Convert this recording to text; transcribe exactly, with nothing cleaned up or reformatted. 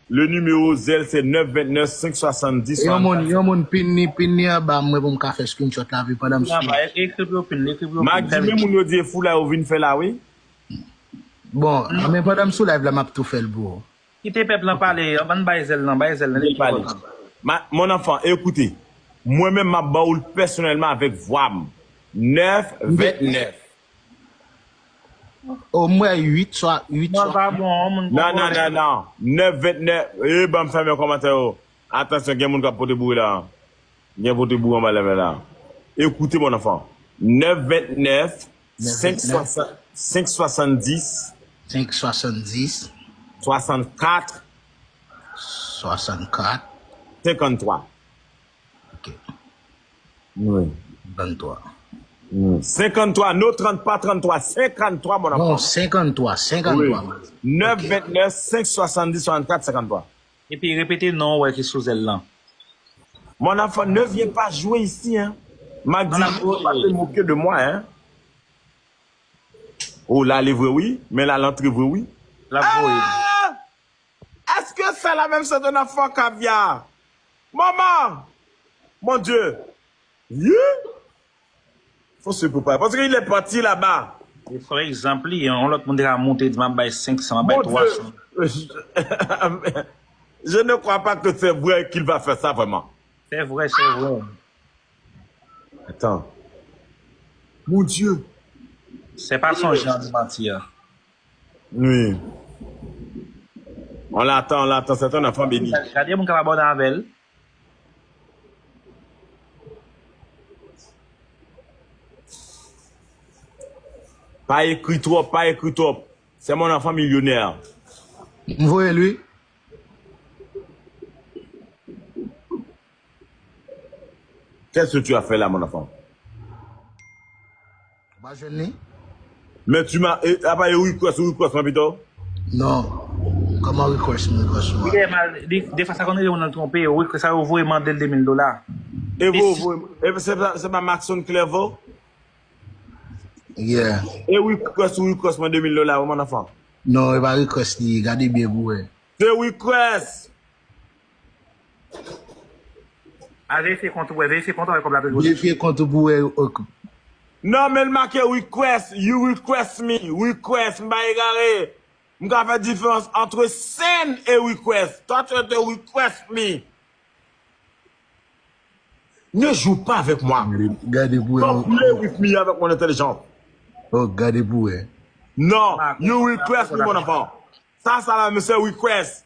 Le numéro Zelle, c'est neuf vingt-neuf cinq soixante-dix. Yon moun, yon moun pin ni, pin ni anba mwen pou m ka fè screenshot la, pi pandan m sou. Anba, e- ekri pou yo pin, ekri pou yo pin. Mak di, men moun yo di e fou la, yo vin fè la, wi. Bon, men pandan m sou live la, m ap tou fè l pou ou. Kite pèp lan pale, ann bay Zelle lan, bay Zelle lan, li pi enpòtan. Ma, mon enfant, écoutez, mwen menm, m ap ba ou l pèsonèlman avèk vwa m. Neuf vingt-neuf. O mwen uit swa, uit swa. Non, pa bon, moun Non, non, non, non. Neuf vingt-neuf. E, ban m fèmen kòmantè yo. Atansyon, gen moun k ap pote boure la. Gen pote boure anba lèvè la. Écoutez, mon enfant. Neuf vingt-neuf, cinq soixante, cinq soixante-dix, cinq soixante-dix, soixante-quatre, soixante-quatre, cinquante-trois. Ok. Oui. Trente-trois. Hmm. Cinquante-trois, non, trente, pas trente-trois, cinquante-trois, mon enfant. Non, cinquante-trois, cinquante-trois. Oui. Neuf vingt-neuf, cinq soixante-dix, soixante-quatre, cinquante-trois. Epi repete non w wè ki sou Zelle lan. Mon enfant, ne viens pas jouer ici, hein. Mak di, faut pas te moquer de moi, hein. Oh, l ale vre, wi. Men l al antre vre, wi. L ap voye. Ah! Est-ce que c'est la même chose de notre enfant Kavya? Maman! Mon Dieu! Yi? Faut se préparer. Parce qu'il est parti là-bas. E fò egzanp li, yon lòt moun te ka monte, di, "M ap bay senk san, m ap bay twa san." Mon Dieu! Je ne crois pas que c'est vrai qu'il va faire ça vraiment. Se vre, se vre. Attends. Mon Dieu! Se pa son jan de manti a. Oui. On l'attend, on l'attend. C'est un enfant béni. Gade moun k ap abòne avè l. Pa ekri twòp, pa ekri twòp. C'est mon enfant millionnaire. M voye l, wi. Qu'est-ce que tu as fait là, mon enfant? Ou pa jwenn li? Men tu m'as, e, apa e request, ou request mwen pito? Non. Kòman request m request ou a? Li mal, li, defwa sa konn rive moun nan twonpe, ou request sa yo voye mande l de mil dola. E vo, vo, e se pa, se pa Maxon Clairvaux? Yeah. E request, ou request mwen de mil dola, wi, mon enfant. Non, e pa request li ye, gade byen pou wè. Se request! Al verifye kont ou, wè, verifye kont ou, wè, kòb la toujou. Verifye kont ou pou wè, ok. Non, men l make request, you request me, request, m pa egare. M ka fè diferans entre send e request. Toi, tu te request me. Ne joue pas avec moi. Gade, gade pou wè. Don't play with me avec mon intelligence. Oh, gade pou wè. Non, you request me, mon enfant. Sa, sa la, mesye, request.